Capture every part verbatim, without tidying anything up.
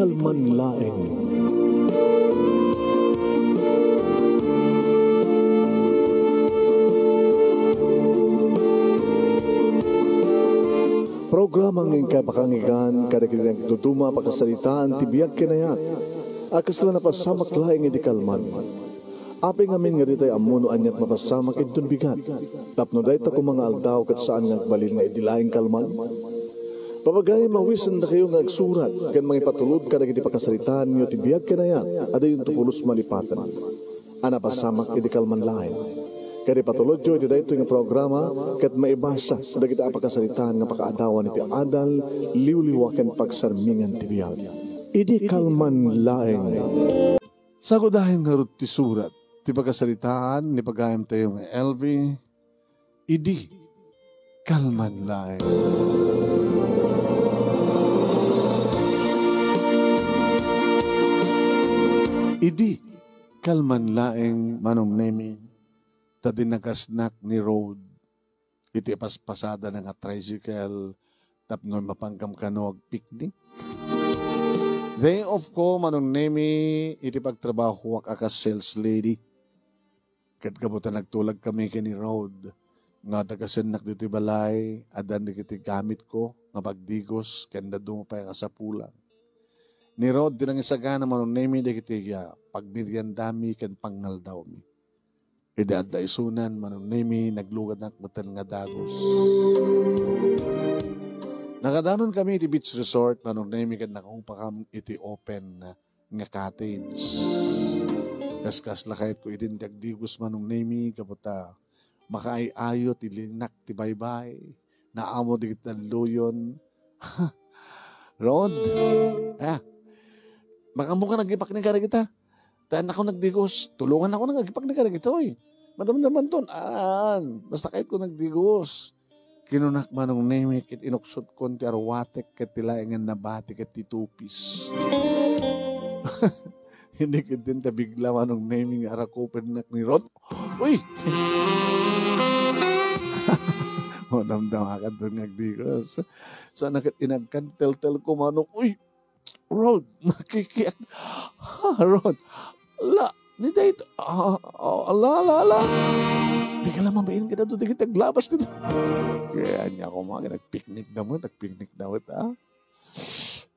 Kalman laeng. Programa nga inkay pakangigan kadagiti nagduduma a pakasaritaan ti biag ken ayat a kasla napasamak laeng idi kalman. Apay ngamin nga ditay ammo no aniat mapasamak inton bigat, tapno dayta koma nga aldaw ket saan nga agbalin nga idi laeng kalman? Papagayam, mawisendakayo nga agsurat ken mangipatulod kadagiti pakasaritaanyo ti biag ken ayat a dayonto pulos malipaten a napasamak idi kalman laeng. Ket ipatulodyo iti daytoy nga programa ket maibasa dagiti a pakasaritaan nga pakaadawan iti adal, liwliwa ken pagsarmingan ti biag. Idi kalman laeng. Sagudayen ngarud ti surat ti pakasaritaan ni pagayamtayo nga L V, idi kalman laeng. Idi kalman laeng, Manong Nemi, ta di nagasnak ni Rod iti paspasada nga tricycle tapno mapanggam kano agpiknik. Day off ko, Manong Nemi, iti pagtrabahoak a kas sales lady. Ket gapu ta nagtulag kami ken ni Rod nga dagasennak ditoy balay, addan dagiti gamitko nga pagdigos ken dadduma pay a kasapulan. Ni Rod ti nangisagana, Manong Nemi, dagiti, ah, pagmeriendami ken pangngaldawmi. Idi adda isunan, Manong Nemi, nagluganak metten nga dagus. Nakadanon kami iti beach resort, Manong Nemi, ken nakangupakam iti open nga cottage. Kaskasla kayatko idin ti agdigos, Manong Nemi, gapu ta makaay-ayo ti linak ti baybay, naammo dagiti talloyon. Rod, ah, makaammoka nga agipaknik kadagita? Ta annakon agdigos, tulongannakon nga agipaknik kadagitoy. Madamdamanton, aan, basta kayatko nga agdigos. Kinunak, Manong Nemi, ket inuksotkon ti arwatek ket ti laengen nabati ket ti tupis. Idi ket din ta bigla, Manong Nemi, nga arakupennak ni Rod. Uy! O, damdamakan ton nga agdigos. Saan na ket inagkan ti teltelko, Manong. Uy! Rod, makikiak. Ha, Rod. La, ni dayto. Ah, ah, ala, ala, ala. Di ka lang mabain ka na doon, di kita aglabas dito. Kaya niya ako mga nagpiknik na mo, nagpiknik na mo, ha?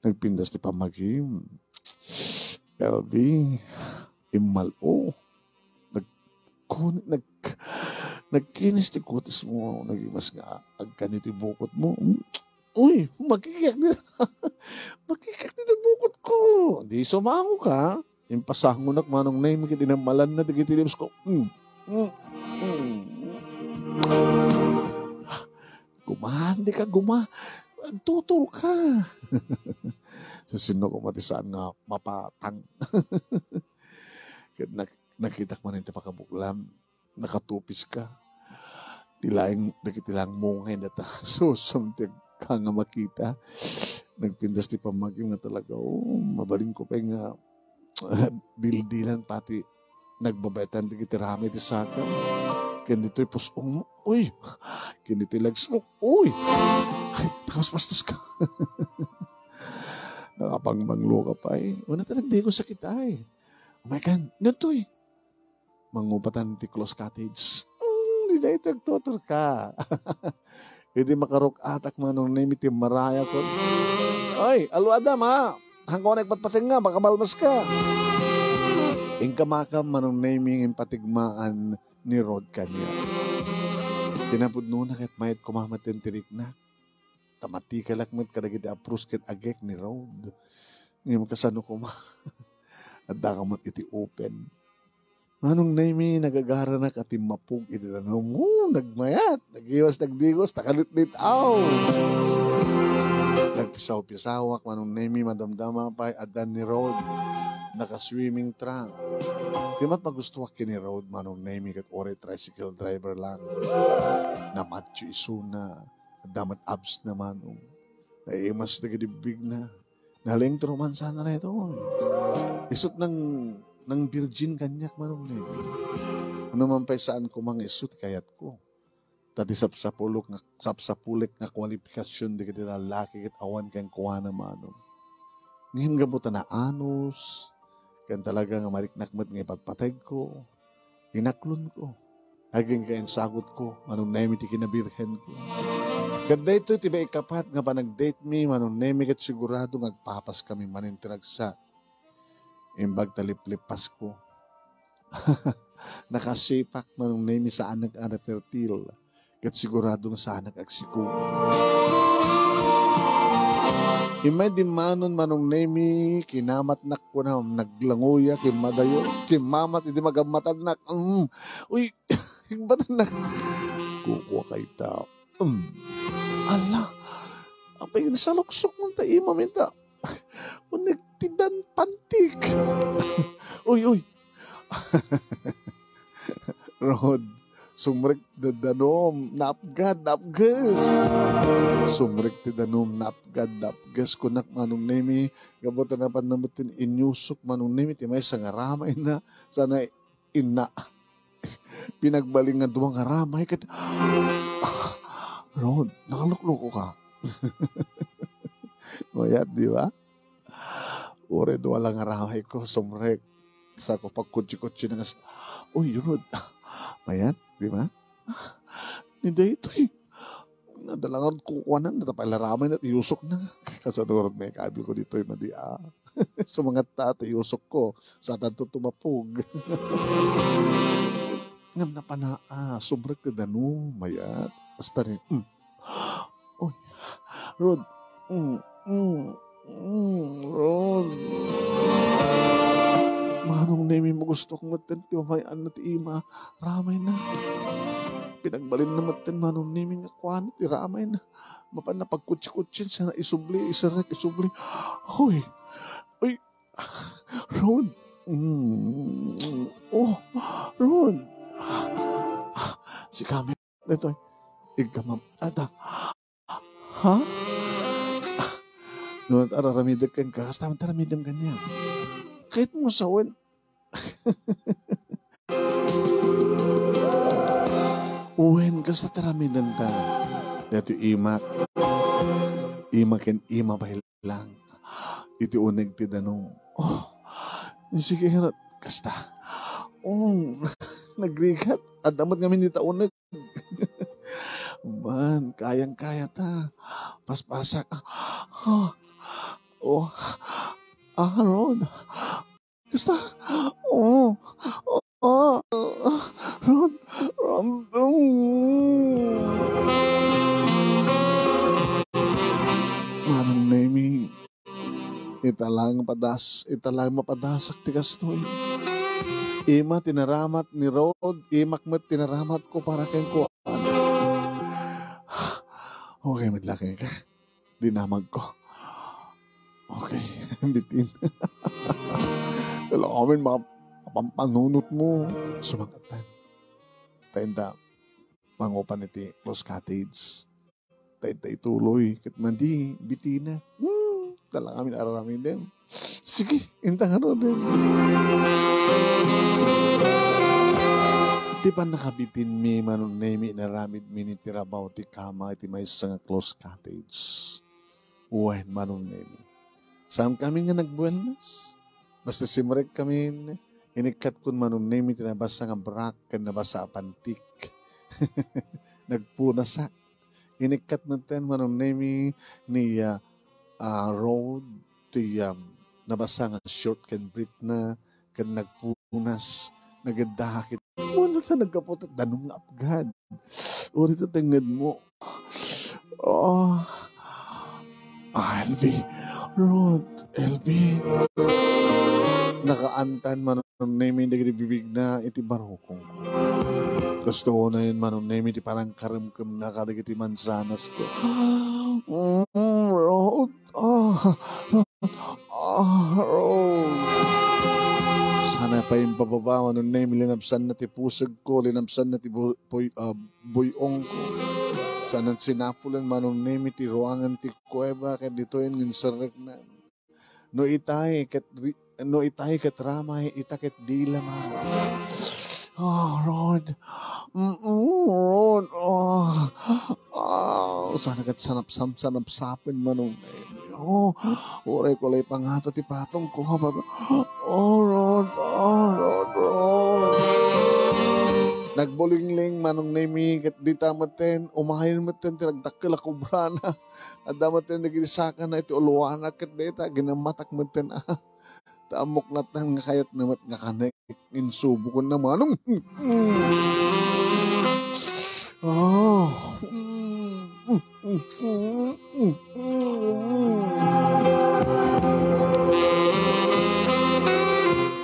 Nagpintas ti pamagim. L B, immal-o. Nagkun-, nag-, nagkinis ti kutis mo, nagimas nga agkan iti bukot mo. Uy, makikiak ni, makikiak ni bukot ko. Di sumango ka. Impasangonak, Manong Nemi, ket inammalanna dagiti lips ko. Mm, mm, mm. Guma, di ka guma. Agtutol ka. Sasino ko mati saan nga mapatang. Ket nak-, nakitak man iti pakabuklam. Nakatupis ka. Ti laeng, dagiti laeng mungay data. Susum ti agka nga makita. Nagpintas ti pamagim nga talaga, oh, mabalin ko pay nga dildilan pati nagbabaetan dagiti rami ti saka. Ken ditoy pus-ong mo, uy! Ken ditoy legs mo, uy! Ay, nakaspastos ka. Nakapangbanglo ka pay. Una talaga, di ko sakit ay. Umay kan, ditoy. Mangupatan ti close cottage. Mm, di daytoy agtuturka. Idi makaruk-atak, Manong Nemi, ti marayakon. Oy, allo, Adam, ha? Hangko na ipatpateng nga, baka malmas ka. Inkamakam, Manong Nemi, nga impatigmaan ni Rod kaniak. Kinapudnona ket mayat koma metten ti riknak. Ta matikalak met kadagiti apros ket agek ni Rod. Ngem kasano koma? Adda ka met iti open. Manong Nemi, nagagaranak a timmapog iti danum. Woo, nagmayat, nagiwas, nagdigos, nakalutlit. Aw! Nagpisaw-pisawak, Manong Nemi, madamdama pay addan ni Rod. Naka-swimming trunk. Ti met magustuak ken ni Rod, Manong Nemi, ket uray tricycle driver lang. Namatio isuna. Adda met abs na, Manong. Naimas dagiti bigbigna. Naleng ti romansa na daytoy. Isut' nang, nang virgin kaniak, Manong Nemi. Ano man pay saan ko nga isut' kayatko. Ta ti sapsapulok nga, sapsapulek nga kualipikasion dagiti lalaki ket awan kenkuana, Manong. Ngem gapu ta naanus, ken talaga nga mariknak met nga ipatpategko, inaklonko. Agingga insagutko, Manong Nemi ti kinabirhenko. Ket daytoy ti maikapat nga panagdatemi, Manong Nemi, ket sigurado nga agpapaskami manen ti ragsak. Imbag ta liplippasko. Nakasipak, Manong Nemi, saanak a fertil. Ket sigurado nga saanak agsiko. Immay dimmanon, Manong Nemi, kinamatnak kuna, naglangoya, kimmadayo, kimmamat, idi magammatannak. Mm. Uy, igbatanak. Kukua kayta. Mm. Ala, apay, nasaluksok man ta ima, minta. Uneg ti dan pantik. Uy, uy. Rod, sumrek ti danum, napgad, napges. Sumrek ti danum, napgad, napges. Kunak, Manong Nemi, gapu ta napan namet ti inyusok, Manong Nemi, ti maysa nga ramayna, sana inna. Pinagbalin nga dua nga ramay ket, Rod, nakalukluko ka. Mayat, di ba? Uray dua lang nga ramayko, sumrek. Sako pagkutsi-kutsi na nga s-, "Uy, Rod." Mayat, di ba? Ni daytoy. Nadala nga kukuanan, natapay la ramayna, iyusokna. Kasano nga rod nga ikabil ko ditoy, madi, ah. Sumangat ta, ta iyusokko. Saan tanto tumapog. Ngem napana, ah, sumrek ti danum, mayat. Hasta ni, mm. Uy, Rod. Mm, mm, mm, Rod. Manong Nemi, magustok metten ti mamay-anna ti ima. Ramayna. Pinagbalinna metten, Manong Nemi, nga kuana ti ramayna. Mapanna pagkutsi-kutsin, sana isubli, iserrek, isubli. Uy. Uy. Rod. Mm. Oh, Rod. Ah, si Kami. Daytoy. Igkamam. Ada. Ha? No, ar-aramidek kenka, kasta man ti aramidem kaniak. Kayatmo sawen. Wen, kasta ti aramidenta. Daytoy imak. Ima ken ima pay lang. Iti uneg ti danum. Oh, sige, kasta. Oh, nagrigat. Adda met ngamin dita uneg. Man, kayang-kaya ta. Paspasak. Ah, oh. Ah, Rod. Kasta. Oh. Oh. Rod. Rod. Oh. Manong Nemi. Ita lang padas, ita lang mapadasak ti kastoy. Ima ti naramat ni Rod, imak met ti naramatko para kenkuana. Okay met la kenka. Dinamagko. Okay, bitin. Kailangan amin ma-, mapampanunotmo. Sumangat na. Tayo da, mangupan iti Close Cottage. Tayo, tayo tuloy. Ket madi, bitina. Hmm, talaga amin araramiden. Sige, inta nga rod. Ti pannakabitinmi, Manong Nemi, inaramidmi ni ti rabaw ti kama iti maysa nga Close Cottage. Wen, Manong Nemi. Saan kami nga nagbuelnas? Basta simrek kami, inikkat kun Manong Nemi ti nabasa nga brak ken nabasa a pantik. Nagpunasak. Inikkat metten Manong Nemi ni, ah, ah, Rod ti, um, nabasa nga short ken brief na ken nagpunas, nageddaha ket. Wala ta naggapu ta danum nga apgad. Uri ta tengngedmo. Oh. Ah, L V. Rod, L V. Nakaantan Manong Nemi dagiti bibigna iti barukong. Kastoy unay Manong Nemi ti panangkaremkemna kadagiti mansanasko. Mm, Rod. Ah, ah, Rod. Sana pay impababa, Manong Nemi, linabsanna ti pusegko, linabsanna ti bu-, puy-, ah, buy-ongko. Sana sinapulen, Manong Nemi, ti ruangan ti kuweba, ket ditoyen nga inserrekna. No itay ket ri-, no itay ket ramay, ita ket dila, Manong. Ah, Rod. Mm, Rod. Ah, ah, sana ket sanapsam-, sanapsapen, Manong Nemi. Oh, uray ko lay pangata ti patong ko. Oh, Rod, oh, Rod, Rod. Nagbulingling Manong Nemi, ket dita metten, umayen metten ti nagdakkel a kobrana. Adda metten dagiti sakana iti uluana, ket dayta, ginammatak metten, ah. Ta ammok natan nga kayatna met nga kanek. Insubokon na Manong. Ah.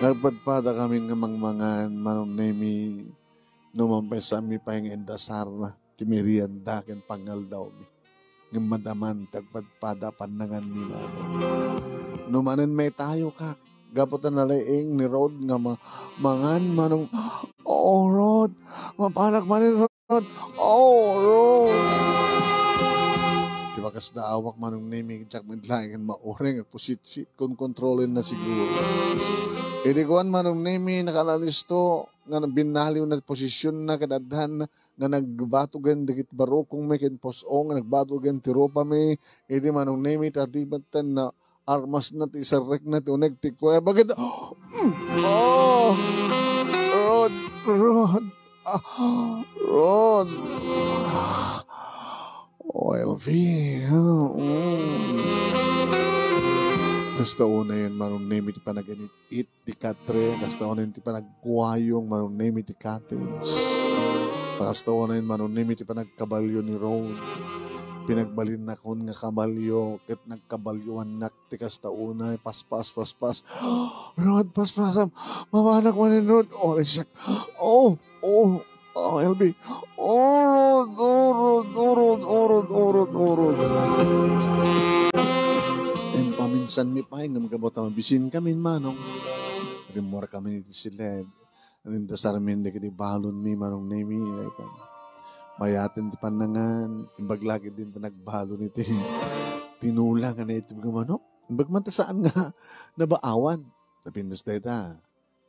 Nagpadpada kami nga mangmangan, Manong Nemi. No mampaysami pay nga indasarna ti merienda ken pangaldawmi. Ngem madaman ti agpadpada a pannangan ni Manong. No manen met tayo, kak, gapu ta nalaing ni Rod nga ma-, mangan, Manong. Oh, Rod, mapanak manen, Rod. Oh, Rod. Ti makasdaawak, Manong Nemi, diak met laeng mauray nga pusitsit, kon kontrolen na siguro. Idi kuan, Manong Nemi, nakalalisto nga binnaliw na posisyon na kadadhan nga nagbatogen dagiti barukongmi ken pus-o nga nagbato ken ti rupami, idi Manong Nemi, ta di metten na armas na ti iserrek na ti uneg ti kuweba ket, oh, Rod, Rod, ah, Rod. Oh, L V. Mm. Kasta unayen, Manong Nemi, ti panaganit-it ti katre, kasta unayen ti panagkuayong, Manong Nemi, ti cottage. Kasta unayen, Manong Nemi, ti panagkabalio ni Rod. Pinagbalinnakon nga kabalio, ket nagkabalioannak ti kasta unay, paspas, paspas. Rod, paspasam, mapanak manen, Rod. Oh, siak. Oh, oh, oh, L V. Urod, urod, urod, urod, urod, urod. Impaminsanmi pay ngem gapu ta mabisin kami, Manong. Rimmuar kami iti siled. Nindasarmin dagiti balonmi, Manong Nemi, dayta. Mayaten ti pannangan, imbag la ketdin ti nagbalon iti tinula nga naitib nga manok. Imbag man ta saan nga nabaawan. Napintas dayta.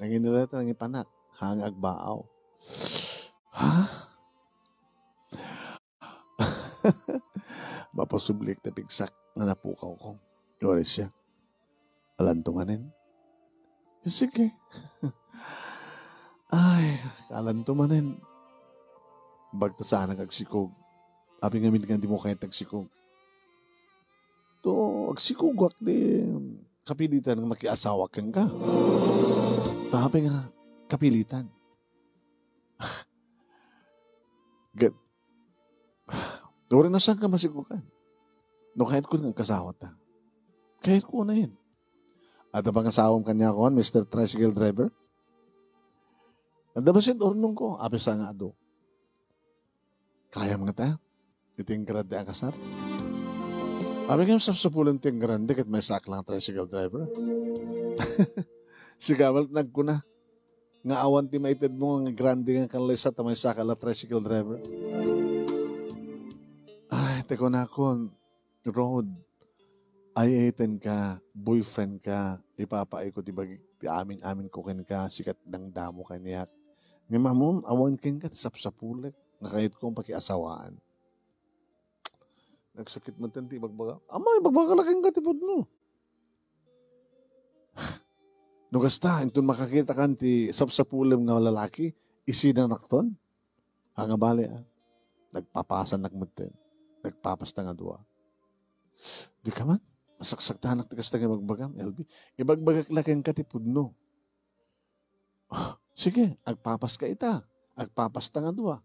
Nangina dayta, nangipanak. Haan nga agbaaw. Ha? Mapasublik ti pigsak nga napukawko. Uray siak. Alanto manen? Sige. Ay, alanto manen. Imbag ta saanak agsikog. Apay ngamin nga dimo kayat agsikog? To, agsikogak di kapilitan nga makiasawa kenka. Apay nga kapilitan? Ket, uray no saanka masikogan. No kayatko nga agkasawata. Kayatko unayen. Adda pangasawam kaniakon, Mister Tricycle Driver? Adda bassit urnongko, apay sa nga adu. Kayam ngata? Iti ingrande a kasar? Apay ngem sapsapulem ti ingrande ket maysaak la nga tricycle driver? Sika met nagkuna nga awan ti maitedmo nga grande nga kalesa ta maysaka la tricycle driver. Ay, ti kunakon, Rod, ay-ayatenka, boyfriendka, ipapaayko ti bagik ti amin-aminko kenka, sika ti damdamo kaniak. Ngem ammom, awan kenka ti sapsapulek nga kayatko nga pakiasawaan. Nagsakit metten ti ibagbaga. Amma, ibagbaga la kenka ti pudno. No kasta, inton makakitakan ti sapsapulem nga lalaki, isinanakton? Ha nga bale, ah. Nagpapasannak metten. Nagpapasta nga dua. Dika man, masaksaktanak ti kasta nga ibagbagam, L B. Ibagbagak la kenka ti pudno. Ah, sige, agpapaska ita. Agpapasta nga dua.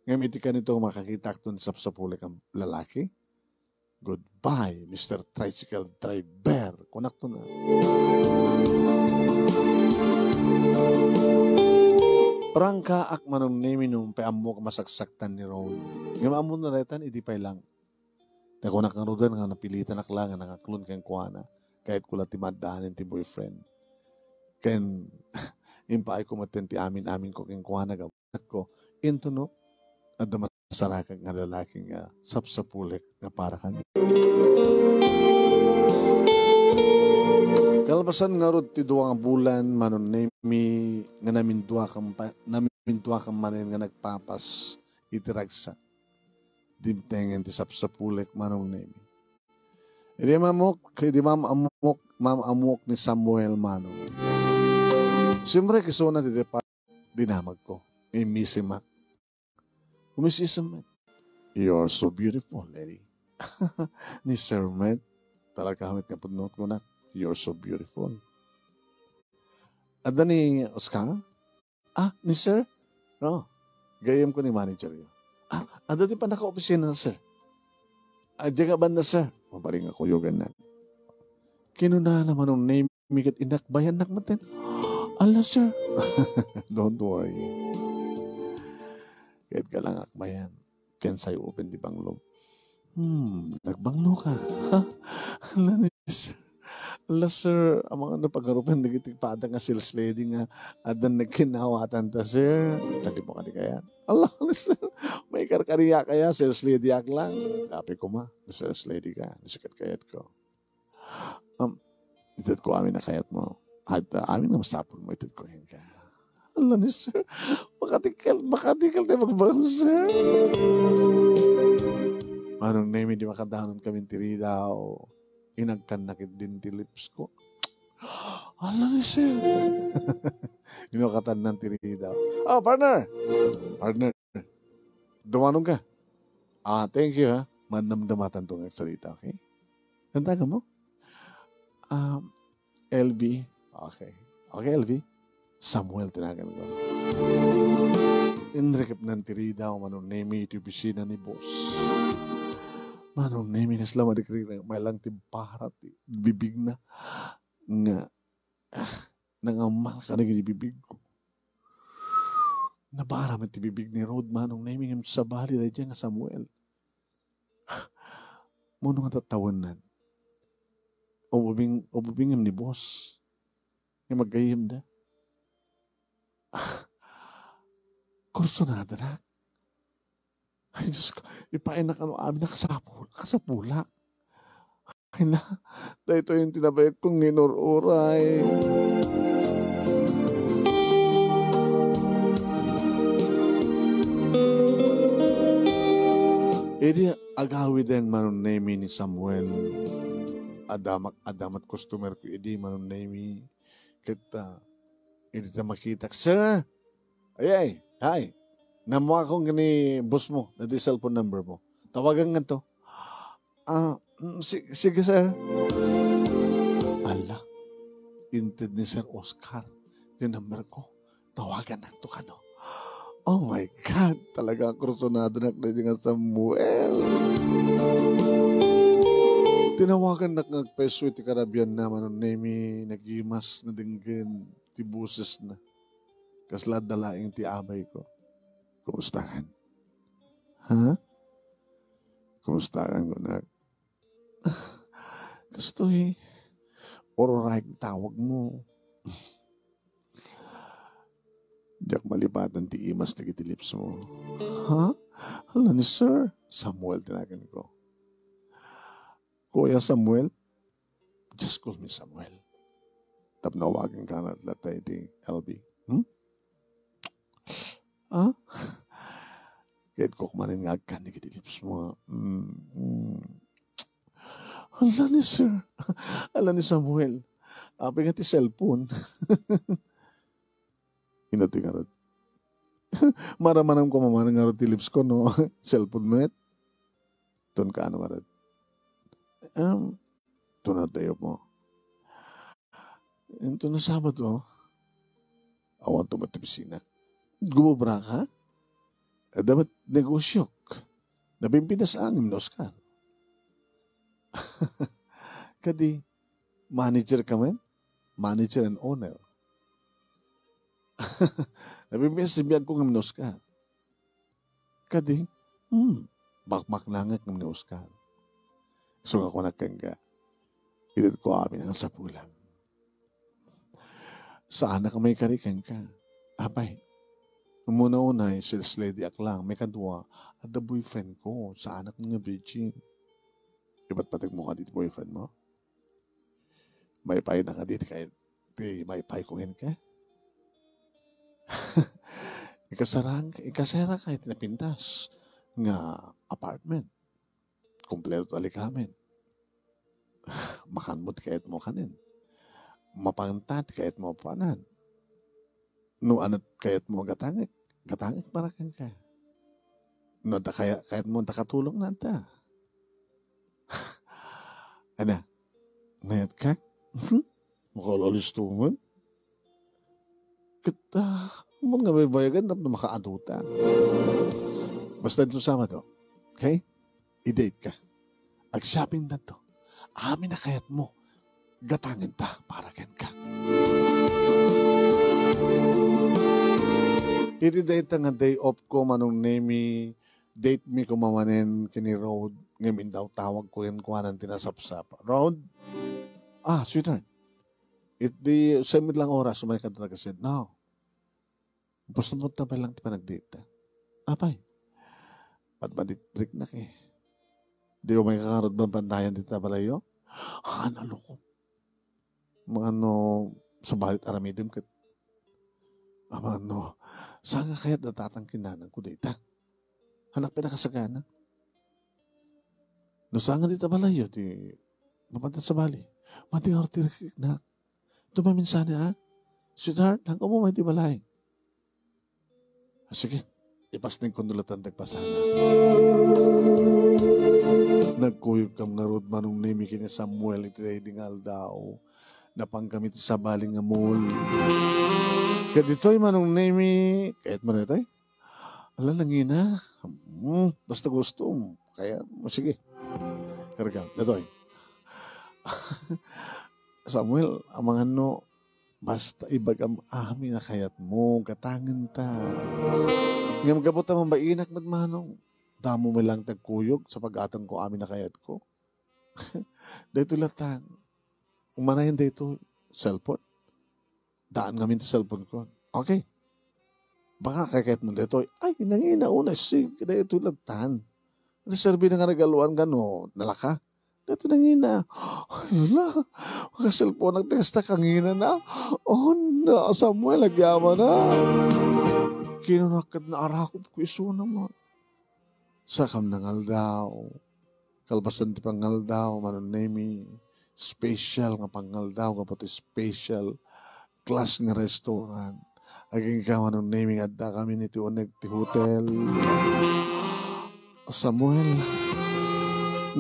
Ngem iti kanito, makakitaakton ti sapsapulek a lalaki? Goodbye, Mister Tricycle Driver. Kunakto na. Prangkaak, Manong Nemi, no pay ammok a masaksaktan ni Ron. Ngem ammona daytan, idi pay lang. Ta kunak ngaruden nga napilitanak la nga nangaklon kenkuana. Kayatko la ti maaddaanen ti boyfriend. Ken, impaayko metten ti amin-aminko kenkuana, gapu ko, intono, adda masarakak nga lalaki nga sapsapulek nga para kaniak. Kalpasan ngarud ti dua nga bulan, Manong Nemi, nga naminduakam pa, naminduakam manen nga nagpapas iti ragsak. Dimtengen ti sapsapulek, Manong Nemi. Idi maammuok, idi maam-ammuok, maam-ammuok ni Samuel Manong. Siyempre, kisuna ti depart-, dinamagko. Ni Missy Mac. Umis-isem met. "You're so beautiful, lady." Ni Sir met. Talaga met nga pudno kunak. "You're so beautiful." Adda ni Oscar? "Ah, ni Sir?" "No. Gayyemko ni manager yo." "Ah, adda ti pannakaopisina, sir." "Ah, diay nga banda, sir." Mabalin nga kuyoganna. Kinunana Manong Nemi ket inakbayannak metten. "Ala, sir." "Don't worry. Ket ka lang akbayan. Can say open di banglo." "Hmm, nagbanglo ka." "Ha? Ala ni sir. Ala, sir, amangan no pagarupen dagiti pada nga sales lady nga addan nagkinnawatan ta, sir." "Kadi mo kadi kayat?" "Ala ni sir, maikarkariak aya, sales lady ak lang." "Apay koma, no sales lady ka, no sikat kayatko." "Um, itedko amin a kayatmo. Adda amin nga masapulmo, itedko kenka." "Ala ni sir, makatikal, makatikal tayo magbanglo, sir." Manong Nemi, idi makadanon kami ti ridaw, inagkannak ket din ti lips ko. "Ala ni sir." Inukatanna ti ridaw. "Oh, partner! Partner, dumanon ka. Ah, thank you, ha. Madamdamatanto nga agsarita, okay?" Antagan mo? "Ah, L B." "Okay. Okay, L B." "Samuel ti naganko." Inrikipnan ti ridaw, Manong Nemi, iti opisina ni boss. Manong Nemi, kasla madikrikrik, mailang ti bara ti bibigna nga, ah, nangammal kadagiti bibigko. Nabara met ti bibig ni Rod, Manong Nemi, ngem sabali daydiay nga Samuel. Mano nga tattawennan? Ubing, ubing ngem ni boss. Nga maggayyemda. Kursunadanak. Ay, Diyos ko, ipaaynak no amin a kasapul-, kasapulak. Ay na, daytoy ti nabayag kong inur-uray. Idi agawiden Manong Nemi ni Samuel, adda mak-, adda met customer ko idi, Manong Nemi. Ket, ah, idi ta makitak, "Sir, ah, ay, ay, hi. Naammuakon ken ni boss mo, daytoy cellphone number mo. Tawagan nganto." "Ah, mm, si-, sige, sir." Ala, inted ni Sir Oscar ti number ko. Tawagannakto kano. Oh my God! Talaga, kursunadanak daydiay nga Samuel. Tinawagannak nga agpayso iti karabianna, Manong Nemi, nagimas, nadenggen ti bosesna. Kasla adda laeng ti abayko. "Kumusta kan?" "Ha? Kumusta kan, kunak?" "Kastoy, ururay ti tawag mo." "Diak malipatan ti imas dagiti lips mo." "Ha? Hala ni Sir Samuel ti naganko." "Kuya Samuel?" "Just call me Samuel. Tapno awaganka latta iti L B. Hmm? Ah? Ket kukmanen nga agkan dagiti lips mo. Mm, mm." "Hala ni Sir. Hala ni Samuel. Apay nga ti cellphone?" Inati ngarud. Marammaramko manen ngarud ti lips ko no cellphone met. Ton kaano ngarud? Em, ton adda ayup mo? Inton Sabado, awan to met opisina. Gumobra ka? Adda met negosyok. Nabimpidas angin ni Oscar. Kadi, manager ka met? Manager and owner. Nabimpidas ti biag ko ngem ni Oscar. Kadi, hmm, bakbaknangek ngem ni Oscar. Isu nga kunak kenka, itedko amin a nasapulam. Saanak a maikari kenka. Apay, umuna-unay, sales lady ak lang. Maikadua, adda boyfriend ko. Saanak nga virgin. Ipatpategmo kadi ti boyfriend mo? Maipayna kadi ti kay-, ti maipayko kenka? Ikasarang-, ikasarak iti napintas nga apartment. Kompleto ti alikamen. Makanmo ti kayatmo kanen. Mapanta ti kayatmo panan. No ania ti kayatmo gatangek, gatangek para kenka. No adda kaya-, kayatmo adda katulongna, adda. Ania, mayatka? Makaulisto man. Ket, ah, ammon nga baybayagan tapno makaadu ta. Basta ditoy Sabado, okay? I-date ka. Ag-shopping ta to. Amin a kayatmo, gatangen ta para kenka. Iti dayta nga day off ko, Manong Nemi, date mi koma manen ken ni Rod, ngem indawtawag ko kenkuana ti nasapsap. Rod? Ah, sweetheart. Iti same lang oras, umay kadto ta ket no. Gusto mo ta lang ti panagdate ta. Apay. Madmadikdiknak eh. Di umayka ngarud banbantayan dita balayyo? Ah, nalukop. Mangano, sabali ti aramidem ket. Ah, mangano, saan nga kayat datatan kinanang ko dayta? Anak pinakasagana. No saan nga dita balayyo, ti mapanta sabali. Mati nga ti riknak. Tumamin sana, ha? Sweetheart, langko mo may ti balay. Ah, sige. Ipasning ko nulatan dagpasana. Nagkuyog kam ngarud, Manong Nemi, ken ni Samuel iti daydi nga aldaw. Napan kami ti sabali nga mall. Kaditoy, Manong Nemi, kayat mo na itoy? Ala, nangina. Hmm, basta gusto mo. Kaya, o, sige. Karga, datoy. Samuel, amangan no, basta ibagam amin a kayat mo, gatangen ta. Ngem gapu ta mabainak met, Manong. Damo met lang ti agkuyog sa pag-ateng ko amin a kayat ko. Daytoy latan. Umanayen daytoy. Cellphone. Daan ngamin ti cellphone ko. Okay. Baka kayat mo daytoy. Ay, nangina, una, sig, daytoy latan. Naserbi na nga regaluan ka no, nalaka. Daytoy nangina. Ay, ala, maka-cellphone-ak ti kasta kangina na. Oh, na, Samuel, agyama na. Kinunak ket naarakop ko isuna mo. Sakam nangaldaw. Kalpasan ti pangaldaw, Manong Nemi, special nga pangaldaw, gapu ti special class nga restaurant. Agingga, Manong Nemi, nga adda kami iti uneg ti hotel. Samuel,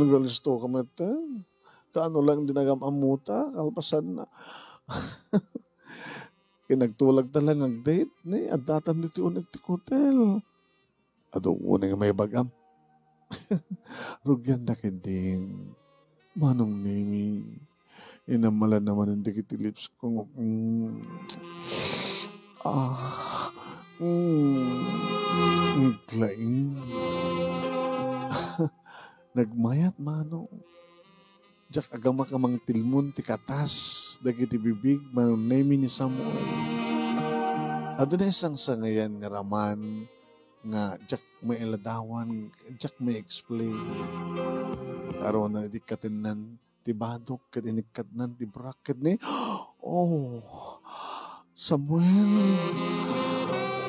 nagalisto ka met, eh. Kaano lang dinagam amuta, kalpasan na. Kinagtulag ta lang ag-date, ni, addatan diti uneg ti hotel. Adu unay nga maibagam. Rugian da ket din. Manong Nemi. Inamalan naman ang dagiti lips ko. Mm. Ah. Mm. Naglaing. Nagmayat, Manong. Diak agamak a mangtilmon ti katas dagiti bibig, Manong Nemi, ni Samuel. Aduna sangsangayan nga raman nga diak mailadawan, diak ma-explain. Arunan idi katennan ti badok ket inikkatnan ti brak ket ni, oh, Samuel.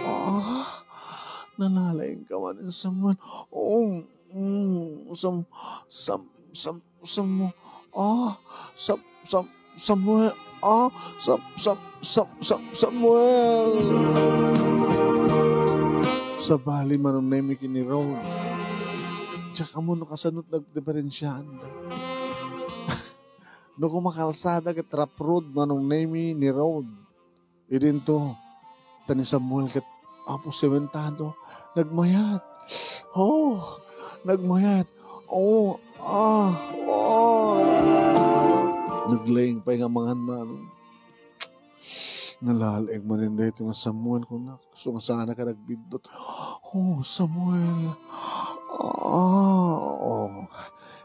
Ah, nalalaing ka man, Samuel. Oh, mm, Sam-, Sam-, Sam-, Samu-, ah, Sam-, Sam-, Samuel. Ah, Sam-, Sam-, Sam-, Sam-, Samuel. Sabali, Manong Nemi, ken ni Rod. Diak ammo no kasano ti nagdiferensiaan. No koma kalsada ket rough road, Manong Nemi, ni Rod. Idinto, ta ni Samuel ket Apo sementado, nagmayat. Oh, nagmayat. Oh, ah, oh. Naglaing pay nga mangan, Manong. Nalalaing manen daytoy nga Samuel, kunak. So, nga saan ka nagbiddut? Oh, Samuel. Ah, oh.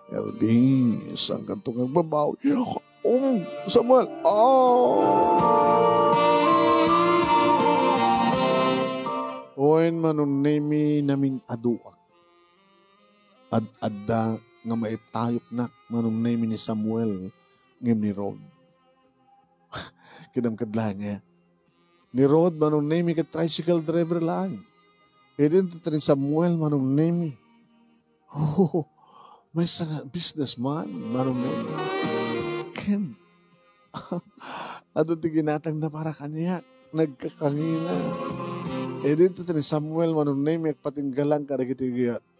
Elvin, saan ka to nagbabawi? Oh, Samuel. Ah! Wen, Manong Nemi, namin-aduak. Ad-adda nga maitayoknak, Manong Nemi, ni Samuel ngem ni Rod. Kidam kad laeng, eh. Ni Rod, Manong Nemi, ket tricycle driver laeng. Idinto ti ni Samuel, Manong Nemi. Oh, Maysa nga businessman, Manong Nemi. Ken, adu ti ginatangna para kaniak, nagkakangina. Idi ita ni Samuel, Manong Nemi, agpatinggalan kadagiti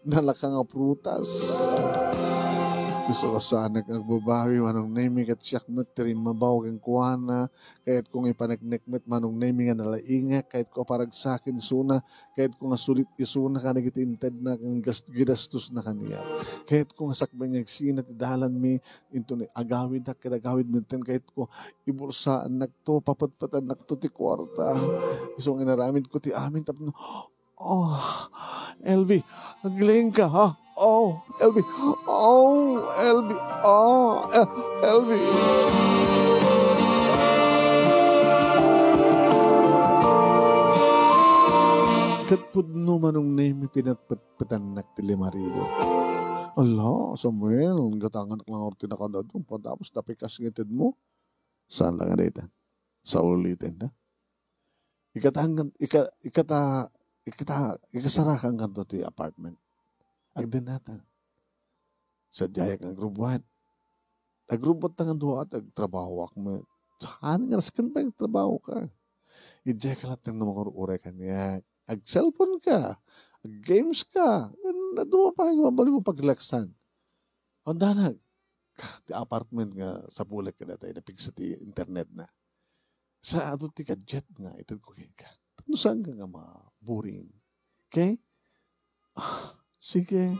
nalaka nga prutas. Isu a saanak nga agbabawi, Manong Nemi, ket siak met ti rimmabaw kenkuana. Kayatko nga ipaneknek met, Manong Nemi, nga nalaingak. Kayatko a paragsaken isuna. Kayatko nga sulit isuna kadagiti intedna ken gas-, ginastosna kaniak. Kayatko nga sakbay nga agsina ti dalanmi, inton agawidak ket agawid metten, kayatko ibursaannakto, papetpetannakto ti kuarta. Isu nga inaramidko ti amin tapno, oh, L V, naglaing ka, ha? Oh, L V. Oh, L V. Ah, eh, L V. Ket pudno, Manong Nemi, pinatpetpetannak ti lima ribu. Ala, Samuel, gatanganak lang ti nakadado. Patapos, tapikas nga itedmo. Saan lang nga dayta? Sauliten ka? Ikatanggan, ika-, ikata-, ikata-, ikasarakan kanto ti apartment. Agdennata. Sadiayak nga agrubbuat. Agrubbuat ta nga dua at agtrabahoak met. Saan nga nasken pa yung trabaho ka? Idiay ka latta nga mangur-uray kaniak. Ag-cellphone ka. Ag-games ka. Nadua pa yung mabali mo paglaksan. Ang danag. Ti apartment nga sapulek ka dati, napigsa ti internet na. Sa adu ti gadget nga itedko kenka. Tapno saan ka nga ma-boring. Okay? Ah, sige.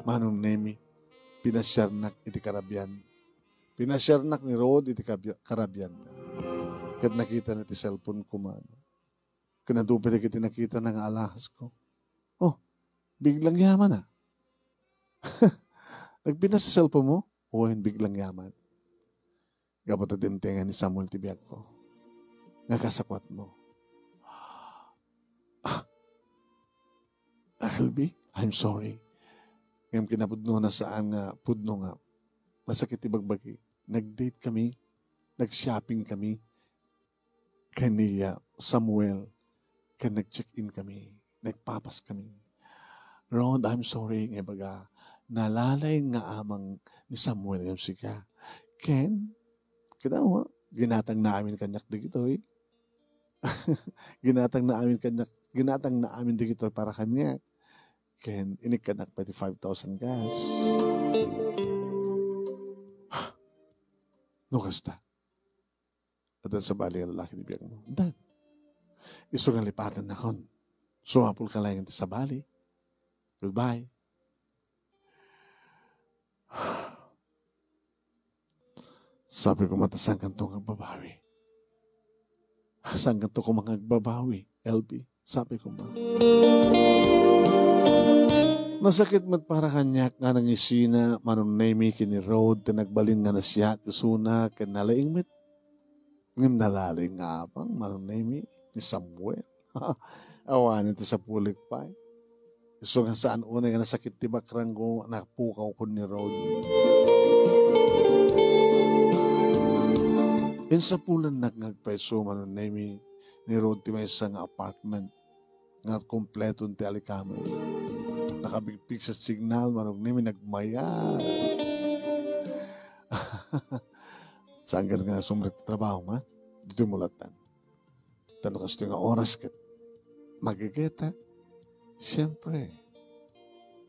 Manong Nemi, pinasiarnak iti karabian. Pinasiarnak ni Rod iti kabia-, karabian. Ket nakitana ti cellphone ko, Manong. Ken adu pay dagiti nakitana nga alahasko. Oh, biglang yaman, ah. Nagpinas ti cellphone mo? Wen, biglang yaman. Gapu ta dimtengan ni Samuel ti biagko. Nga kasakuatmo. Ah, L V, I'm sorry. Ngem kinapudno na saan nga pudno nga masakit ti bagbagi. Nag-date kami, nag-shopping kami, ken ni, ah, Samuel, ken nag-check-in kami, nagpapas kami. Rod, I'm sorry, nga ibaga, nalaing nga amang ni Samuel ngem sika. Ken, kita mo, ginatangna amin kaniak dagitoy. Ginatangna amin kaniak, ginatangna amin dagitoy para kaniak. Ken, inikkanak pay ti five thousand gas. No kasta. Adda sabali nga lalaki ti biagmo. Adda. Isu nga lipatennakon. Sumapulka laeng iti sabali. Goodbye. Sabi ko, "Mata, saan kanto nga agbabawi? Saan kanto koma nga agbabawi, L V?" Sabi ko, "Ma." Nasakit met para kaniak nga nangisina, Manong Nemi, ken ni Rod, ti nagbalin nga nasiat isuna, ken nalaing met. Ngem nalaing nga amang, Manong Nemi, ni Samuel. Awanen ti sapulek pay. Isu nga saan unay nga nasakit ti bakrangko, napukawkon ni Rod. Insapulannak nga agpayso, Manong Nemi, ni Rod ti maysa nga apartment nga kompleton ti alikamay. Nakabigpigsa ti signal, Manong Nemi, nagmayat. Saan ka nga sumrek ti trabaho, ma? Ditoy mo latan. Ta no kastoy nga oras ket magegeta, siyempre,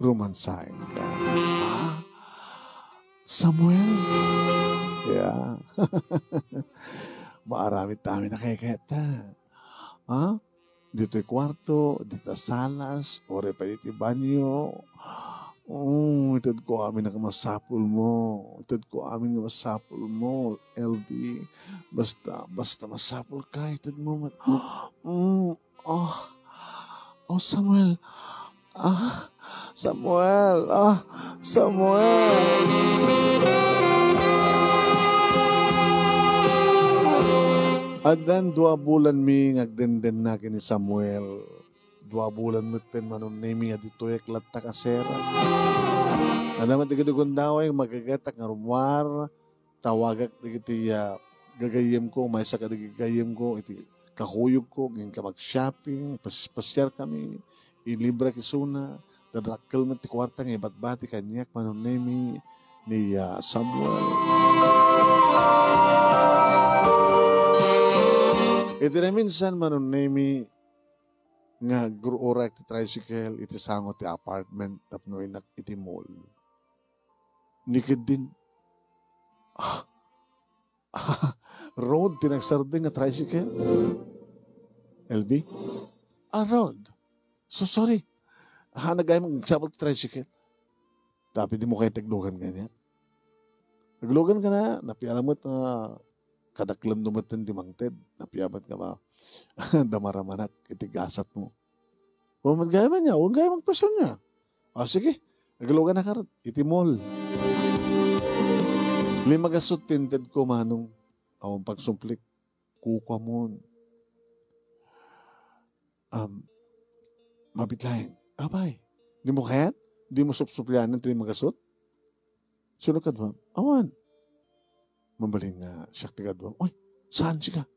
romansaen ka. Ah, Samuel? Yeah. Maaramid ta amin a kayat. Ha? Ditoy kuarto, dita salas, uray pay ditoy banyo. Oh, itedko amin a masapulmo. Itedko amin a masapulmo, L V. Basta, basta masapulka, itedmo met. Mm, oh. Oh, Samuel. Ah, Samuel. Ah, Samuel. Addan dua bulanmi nga agdendenna ken ni Samuel. Dua bulan metten, Manong Nemi, nga ditoy ak latta kasera. Adda met dagiti gundaway, magagetak nga rummuar, tawagak dagiti, ah, gagayyemko, maysa kadagiti gagayyemko, iti kakuyogko, ngem ka mag-shopping, pas-, pasiar kami, ilibrak isuna, Kadakkel met ti kuarta nga ibatbati kaniak, Manong Nemi, ni, ah, Samuel. Iti naminsan, Manong Nemi, nga agrurak ti tricycle iti sango ti apartment tapno innak iti mall. Ni keddin, ah, Rod ti nagsardeng nga tricycle? L B? Ah, Rod. So sorry. Ha, nagayam agsapul ti tricycle. Tapno dimo kayat aglugan kaniak. Aglugan ka na, napiala met nga kadakkelem met ti mangted. Napiabat nga ma-, damaramanak iti gasatmo. Wen met gayam ania, wen gayam agpasyon ania. Ah, sige. Aglugan na karon. Iti mall. Lima gasut ti intedko, Manong. Awan pagsumplik. Kukuamon. Um, mabit laeng. Apay, dimo kayat? Dimo supsuplianen ti lima gasut? Sino kaduam? Awan. Mabalin nga siak ti kaduam. Oy, saan sika?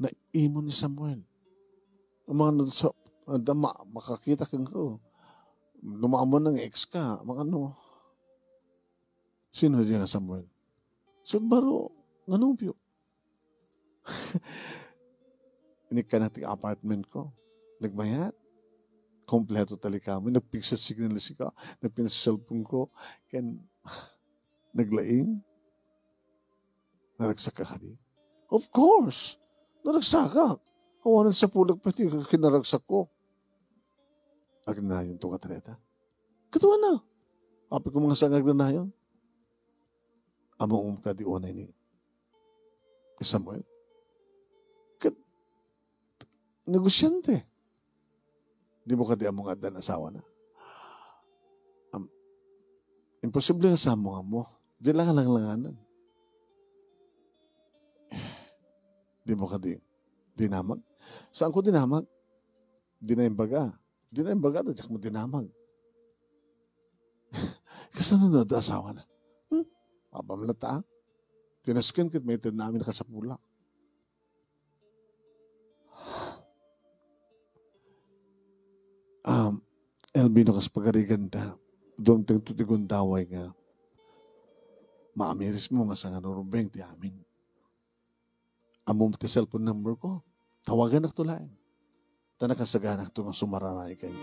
Naimon ni Samuel. Mano sa, adda ma-, makakita kenka. Dumaamon nga ex ka. Mano? Sino diay nga Samuel? Sut baro nga nobio. Inikkan ti apartment ko. Nagmayat. Kompleto ti likamen. Nagpigsa signal sika. Nagpinsa cellphone ko. Ken naglaing. Naragsak ka kadi? Of course! Naragsakak. Awanen sapulek pay ti kinaragsak ko. Agdanayonto nga tareta. Kaduana. Apay ko nga saan nga agdanayon? Ammom kadi unay ni Samuel? Ket negosyante. Dimo kadi ammo nga addan asawana? Am-, imposible nga saan mo nga ammo. Di lang langlanganan. Dimo kadi dinamag? Saanko dinamag? Dina imbaga. Dina imbaga, ta diak mo dinamag. Kasano no adda asawana? Hmm? Apam latta. Tinasken ket maitedna amin a kasapulak. Um, L B, no kas pagariganda, dumtengto ti gundaway nga maamirismo nga sangano rumbeng ti amin. Ammom ti cellphone number ko. Tawaganakto laeng. Ta nakasaganakto nga sumaranay kenka.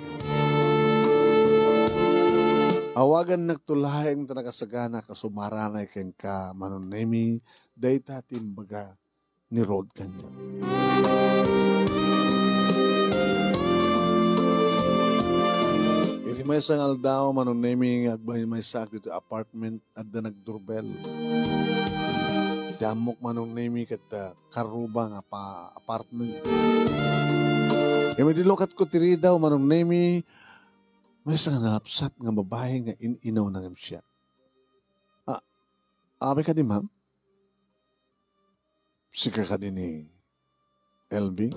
Awagannakto laeng ta nakasaganak a sumaranay kenka, Manong Nemi, dayta ti imbaga ni Rod kaniak. Iti maysa nga aldaw, Manong Nemi, nga agmaymaysaak ditoy apartment, adda nagdurbel. Ti ammok, Manong Nemi, ket, ah, karruba nga pa-, apartment. Ngem idi lukatko ti ridaw, Manong Nemi, maysa nga nalapsat nga babai nga in-inawna ngem siak. Ah, apay kadi, ma'am? Sika kadi ni L B?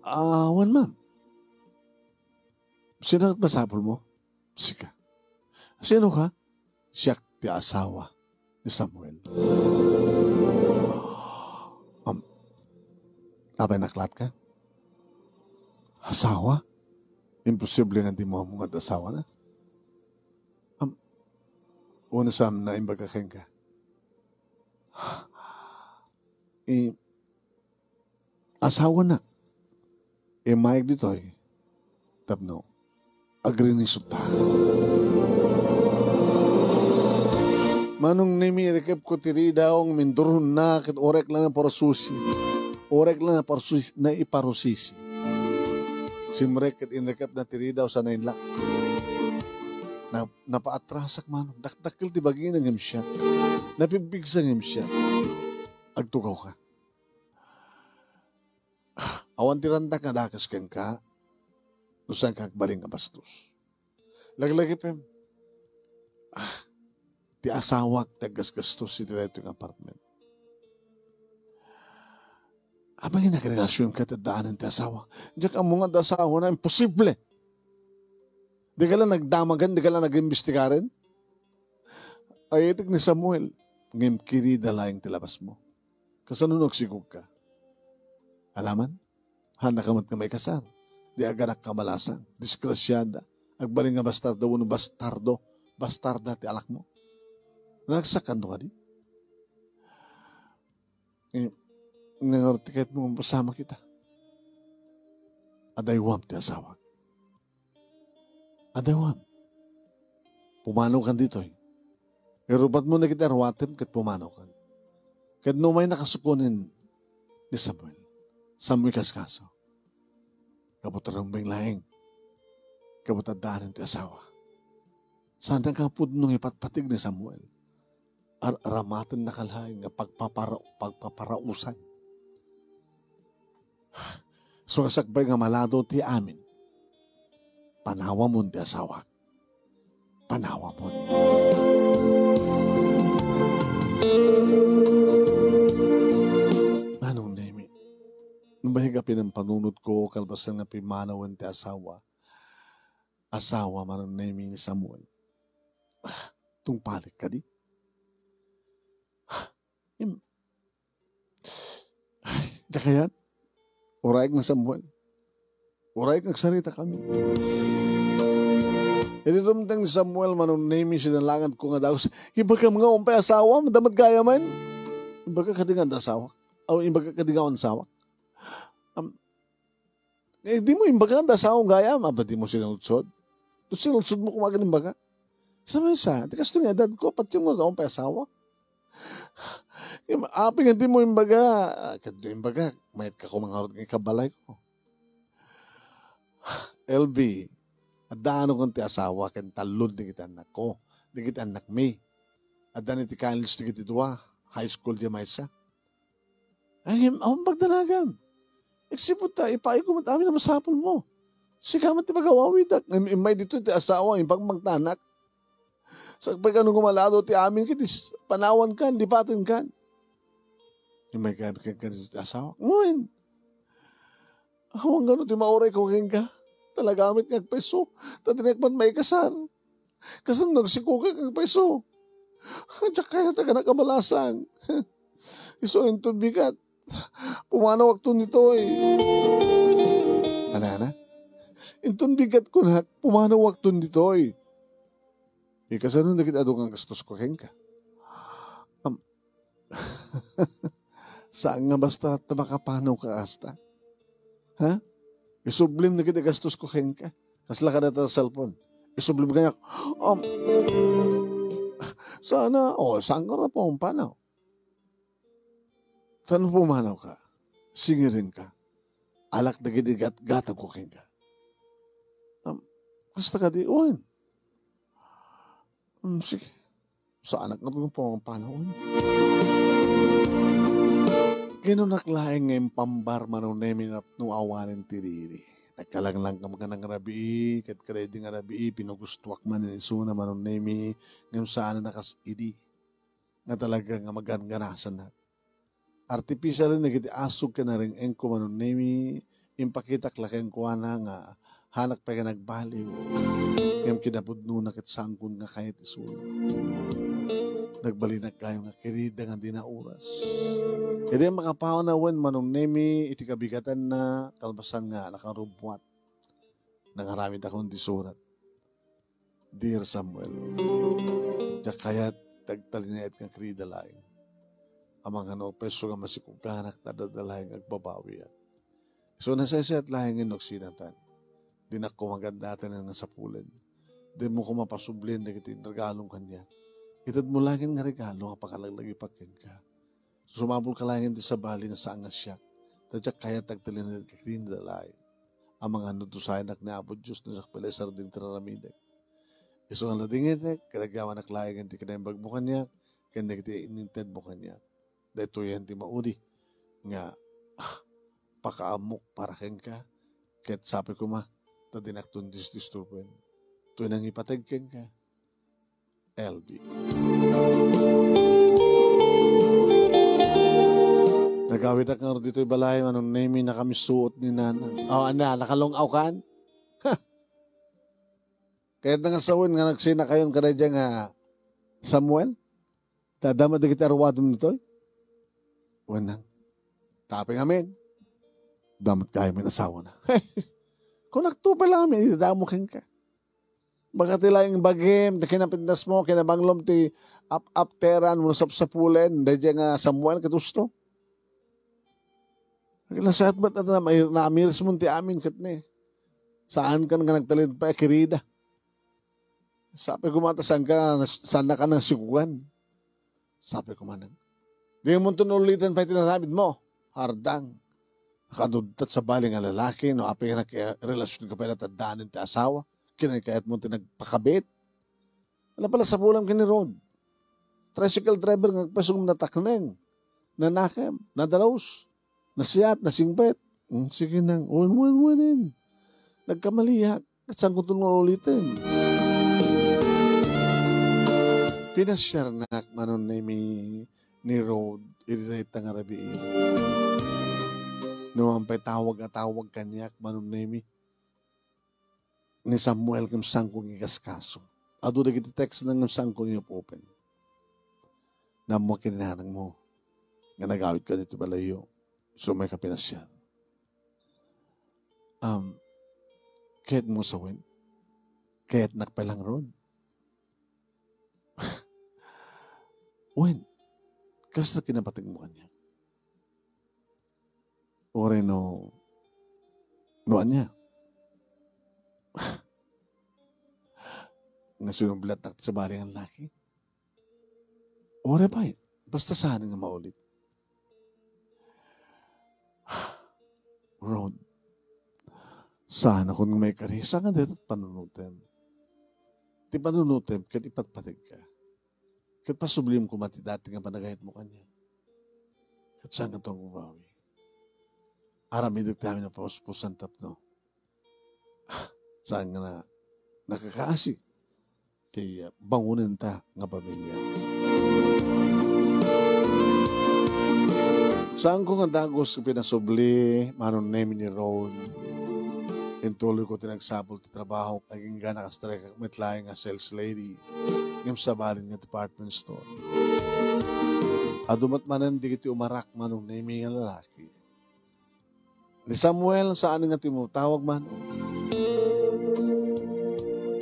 Ah, wen, ma'am. Sino ti masapul mo? Sika. Sino ka? Siak ti asawa ni Samuel. Um, apay, naklat ka? Asawa? Imposible nga dimo ammo nga asawana. Um, uno sam na imbaga kenka. I-, asawanak. Immayeg ditoy tapno agrinisutta. Manong Nemi, irikepko ti ridaw nga minduronna ket uray la naparususi. Uray la naparususi, naiparusisi. Simrek ket inrikepna ti ridaw sa nainlak. Na-, napaatrasak, Manong. Dakdakkel ti bagina ngem siak. Napigbigsa ngem siak. Agtugawka. Awan ti randak nga dakes kenka no saanka agbalin nga bastos. Laglagipem, ah, ti asawak ti aggasgastos iti daytoy nga apartment. Apay nga nagrelasyon ka ti addaanen ti asawa? Diak ammo nga adda asawana, imposible! Di ka la nagdamagen, di ka la nagimbestigaren? Ayatek ni Samuel, ngem kirida laeng ti labasmo. Kasano no agsigogka? Alaman? Haanna ka met nga maikasar. Di aganak kabalasang, disgrasiada, agbalin nga bastardo wenno bastardo, bastarda ti alakmo. Nagsakanto kadi? Eh, nangarot ti kayatmo, mapasamak ita. Adaywam ti asawak. Adaywam. Pumanokan ditoy. Irupatmo dagiti aruatem ket pumanokan. Ket no umay nakasuko ni Samuel, saanmo ikaskaso. Kabut rumbeng laeng. Kabut addaanen ti asawa. Saan nga pudno nga ipatpatig ni Samuel. Ar-, aramaten na kalaeng nga pagpapara-, pagpaparausan. So, nga sakbay nga malado ti amin, panawamon ti asawak. Panawamon. Manong Nemi, nabahig a pinampanunotko, kalpasan nga pimmanawen ti asawa, asawa, Manong Nemi, ni Samuel. Ah, tungpalik kadi? Ah, im-, ay, diak kayat. Uray nga Samuel. Uray nga agsaritakami. Idi dumteng ni Samuel, Manong Nemi, sinalangadko nga dagus. Ibagam nga awan pay asawam, adda met gayamen. Ibaga kadi nga adda asawak. Aw, ibaga kadi nga awan asawak. Am, Eh, dimo imbaga, adda asawam gayam, aba, dimo sinudsod. No sinudsodmo koma ket imbaga. Sa maysa, ti kastoy nga edadko, patiem nga awan pay asawa. Im-, apay nga dimo imbaga, ah, ket no imbaga, mayat ka koma ngarud nga ikabalayko. L B, adda anokan ti asawa ken tallo dagiti annakko, dagiti annakmi. Adda ni ti college dagiti dua, high school diay maysa. Ay, awan pagdanagam. Agsipud ta, ipaayko met amin a masapulmo. Sika met ti pagawawidak. Im-, immay ditoy ti asawa, impagmagtanak. Sakbay kano nga malado ti amin, ket is-, panawankan, lipatenkan. Immay kami kenka ditoy ti asawa. Ngem, awan gano ti maurayko kenka. Talaga met nga agpayso. Ta dinak met maikasar. Kasano nagsikogak agpayso? Diak kayat a kanak a balasang. Isu inton bigat, pumanawakton ditoy. Ana, ana? Inton bigat kunak, pumanawakton ditoy. Ikasano dagiti adu nga gastosko kenka? Am-, Saan nga basta ta makapanawka kasta? Ha? Isublim dagiti gastosko kenka. Kasla kadata cellphone. Isublim kaniak. Um, sana, o, saan ka na pumpanaw? Saan pumanawka? Singirinka. Alak dagiti gat-, gatagko kenka. Um, kasta kadi, wen. Hmm, sige. Saanak nga pumapanaw. Kinunak laeng nga impambar, Manong Nemi, napno awanen ti riri. Nagkalanglang ka nga nangrabii, ket kadaydi nga rabii, pinugustoak manen isuna, Manong Nemi, ngem saan a kas idi. Nga talaga nga maganganasanak. Artificialen dagiti asog ken nareng-engko, Manong Nemi, impakitak la kenkuana nga hanak pay nga nagbaliw. Ngem kinapudnona ket saankon nga kayat isuna. Nagbalinak gayo nga kirida nga dina oras. Idi makapawan a wen, Manong Nemi, iti kabigatanna, kalpasan nga nakarubbuat. Nangaramidakon ti surat. Dear Samuel, diak kayat ti agtalinaed nga kirida laeng. Amangan no pay isu nga masikoganak, ta adda laeng agbabawiak. Isu nasaysayat laeng no agsinatan. Dinak koma gannaten nga sapulen. Dimo koma pasublien dagiti regalom kaniak. Itedmo laeng nga regalo a pakalaglagipak kenka. Sumabol ka laeng iti sabali nga saan nga siak, ta diak kayat ti agtalinaed nga kirida laeng. Amangan no dusayenak ni Apo Dios no siak pay la isardeng ti raramidek. Isu nga ladingitek, ket agyamanak laeng iti kinaimbagmo kaniak, ken dagiti inintedmo kaniak. Daytoyen ti maudi nga, ah, pakaammok para kenka, ket sapay koma, ta dinakton disdisturboen. Toy nangipateg kenka. L B. Nagawidak ngarud ditoy balay, Manong Nemi, nakamisuot ni Nana. O, ania, nakalung-awkan? Ha! Kayatna nga sawen nga nagsinakayon kadaydiay nga Samuel? Ta adda met dagiti aruadem ditoy? Wen, Nang. Tapay ngamin. Adda met gayo met asawana. Kunak to pay laeng, idadamo kenka. Baka ti laeng bagim, ti kinapindasmo, kinabanglom ti ap-apteran wenno sapsapulen, daydiay nga Samuel ket husto. Nasayaat met a na-, naamirismon ti amin ket ne. Saankan nga nagtalinaed pay a kirida. Sapay koma ta saanka, saannaka nasikugan. Sapay koma, dimonto uliten pay ti inaramidmo. Hardang. Nakaduddat sabali nga lalaki, no apay nga nakirelasionka pay latta addaanen ti asawa. Kinaykayatmo ti nagpakabit. Ala pala sapulam ken ni Rod. Tricycle driver nga agpasugom natakneng, nanakem, nadalus, nasiat, nasingpet. Hmm, sige nang, wen, wen, wenen. Nagkamaliak. Ket saanko ti nga uliten. Pinasiarnak, Manong Nemi, ni Rod, iti dayta nga rabii. Numan pay tawag a tawag kaniak, Manong Nemi, ni Samuel, ngem saanko nga ikaskaso. Adu dagiti text na ngem saanko nga iyup-upen. Ammoak ken ni nanangmo nga nagawidka ditoy balayyo. Isu met ka pinasiar. Um, kayatmo sa wen? Kayatnak pay laeng, Rod? Wen, kasta kinapategmo kaniak? Uray no, no ania? Nga sinublatnak ti sabali nga laki? Uray pay, basta saan nga maulit. Rod, saanakon nga maikari, saan nga dayta ti panunotem? Ti panunotem, ket ipatpategka. Ket pasublim koma ti dati nga panagayatmo kaniak. Ket saanka ti agbabawi. Aramidek ti amin a pauspusan tapno saan nga na-, nakakaasi ti, uh, bangonenta nga pamilya. Saanko nga dagus nga pinasubli, Manong Nemi, ni Rod. Intuloyko ti nagsapul ti trabahok, agingga nakastrike met laeng nga sales lady. Ngem sabali nga department store. Adu met manen dagiti umarak, Manong Nemi, nga lalaki. Ni Samuel, saan nga ti matawag man.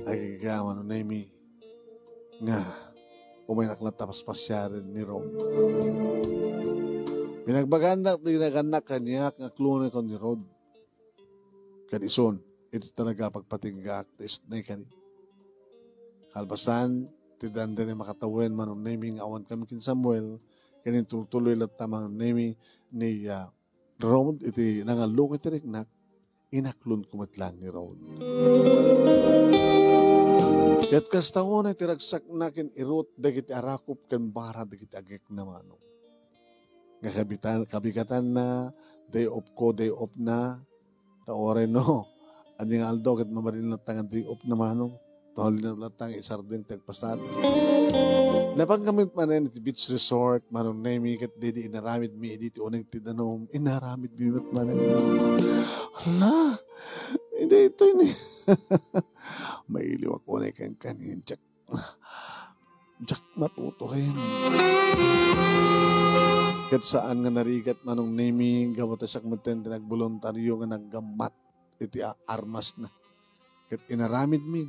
Agingga, Manong Nemi, nga umaynak latta paspasiaren ni Rod. Binagbaganak ti nagannak kaniak nga klonekon ni Rod. Ken isun, iti talaga pagpatinggaak ti isut' na ikari. Kalpasan, ti dandani makatawen, Manong Nemi, nga awankami ken Samuel, ken intultuloy latta, Manong Nemi, ni, ah, Rod iti nangalluko iti riknak, inaklonko met laeng ni Rod. Ket kasta unay ti ragsakna ken irut dagiti arakop ken bara dagiti agekna, Manong. Nga kabitan-, kabigatanna, day off ko, day off na, ta uray no, ania nga aldaw ket mabalin latta nga day off na, Manong. Ta huli na latta nga isardeng ti agpasad. Napan kami manen iti beach resort, Manong Nemi, ket didi inaramidmi idi ti uneg ti danum. Inaramidmi met manen. Hala, daytoy ni. Mailiwak unay kenka ni Jack. Jack matuturin. Ket saan nga narigat, Manong Nemi, gapu ta siak metten ti nagboluntario nga naggammat iti a-, armasna. Ket inaramidmi,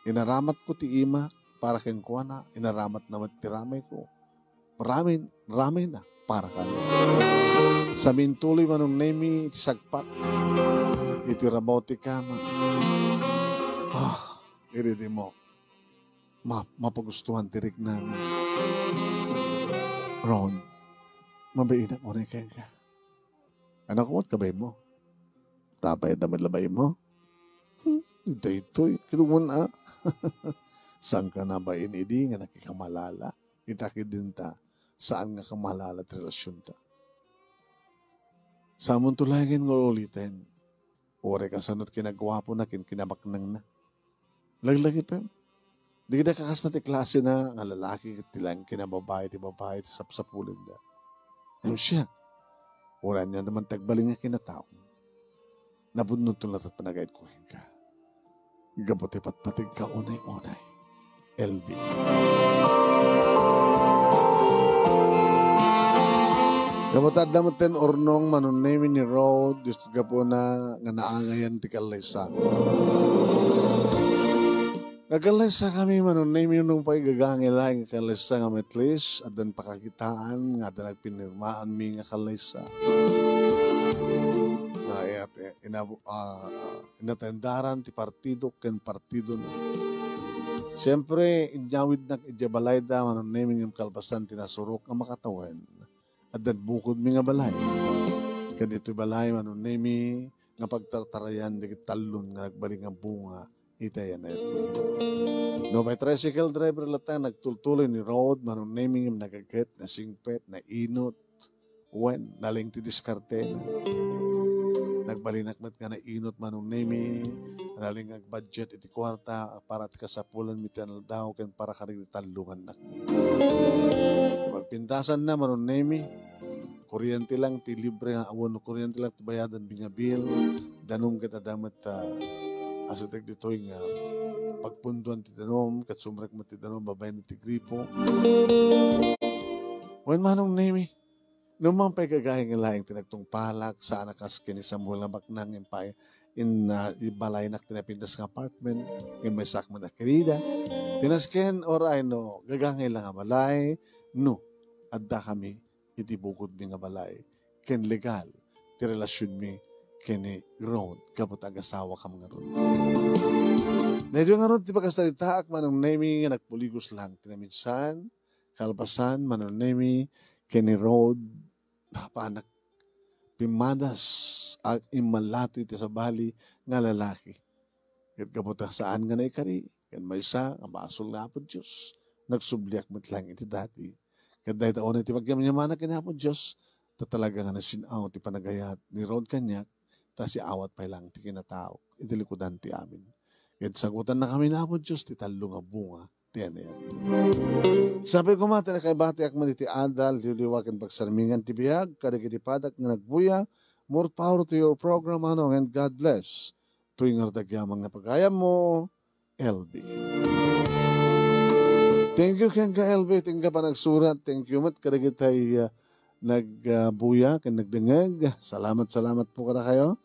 inaramatko ti imak para kenkuana, inaramatna met ti ramayko. Ramin, ramayna para kaniak. Sa mintuloy, Manong Nemi, iti sagpak, iti rabaw ti kama. Ah, iridimo. Ma-, mapagustuhan ti riknami. Ron, mabiinak unay kenka. Anak ko, kabaymo. Tapay ta met la baymo. Hmm, daytoy, kinungon a. Saanka nabain idi nga nakikamalala? Ita ket dinta, saan nga kamalala ti relasionta. Saanmonto laengen nga uliten. Uray kasano ti kinaguapona ken kinabaknangna. Laglagipem. Dagiti kakasna ti klasena nga lalaki ket ti laeng kinababai ti babai ti sapsapulenda. Ngem siak, uray ania man ti agbalin nga kinatao, napudnoton latta ti panagayatko kenka. Gapu ti patpategka unay-unay, L B. Gapu ta adda met ten urnong Manong Nemy ni Rod, just gapuna nga naangayan ti kallaysa. Nagkallaysakami Manong Nemy, nupay gagangay laeng nga kallaysa nga at least addan pakakitaan nga adda nagpinirmaanmi nga kallaysa. Na, eh, at, eh, inabu-, ah, inatendaran ti partido ken partidona. Siempre, inyawidnak idiay balayda Manong Nemy ngem kalpasan ti nasurok nga makatawen. Addan bukodmi nga balay. Ken ditoy balay Manong Nemy nga pagtartarayan dagiti tallon nga nagbalin nga bunga iti ayanetmi. Nupay tricycle driver latta, nagtultuloy ni Rod Manong Nemy ngem nagaget, nasingpet, nainot, wen, naleng ti diskartena. Nagbalinak met nga nainot Manong Nemy, naleng nga agbudget iti kuarta para ti kasapulanmi ti aldaw ken para kadagiti tallongannak. Pagpintasanna Manong Nemy, kuryente lang ti libre nga, wenno kuryente lang ti bayadanmi nga bill, danum ket adda met, ah, asatek ditoy nga pagpundoan ti danum, ket sumrek met ti danum babaen ti gripo. Wen Manong Nemy, no man pay gagayeng laeng ti nagtungpalak, saan a kas ken ni Samuel nga baknang in pay-, in, ah, ibalaynak ti napintas nga apartment, ngem maysak met a kirida. Ti nasken, uray no gagangay la nga balay, no, adda kami iti bukodmi nga balay, ken legal ti relasionmi ken ni Rod, gapu ta agasawakam ngarud. Daytoy ngarud ti pakasaritaak Manong Nemy nga nagpuligos lang ti naminsan, kalpasan Manong Nemy ken ni Rod, apanak pimmadas a immallato iti sabali nga lalaki. Ket gapu ta saan nga naikari, ken maysa nga basol nga Apo Dios, nagsubliak met laeng iti dati. Ket dayta unay ti pagyamyamanak ken Apo Dios, ta talaga nga nasin-aw ti panagayat ni Rod kaniak, ta siawat pay laeng ti kinataok iti likudan ti amin. Ket sagutannakami ni Apo Dios ti tallo nga bunga ti anayat. Sapay koma ti nakaibatiak man iti adal, liwliwa ken pagsarmingan ti biag, kadagiti padak nga nagbuya, more power to your program, Manong, and God bless. Tuingarud agyamanak nga pagayammo, L B. Thank you kenka, L B, ti inka panagsurat. Thank you met kadagiti, ah, nag, ah, buya ken nagdengngeg. Salamat, salamat po kadakayo.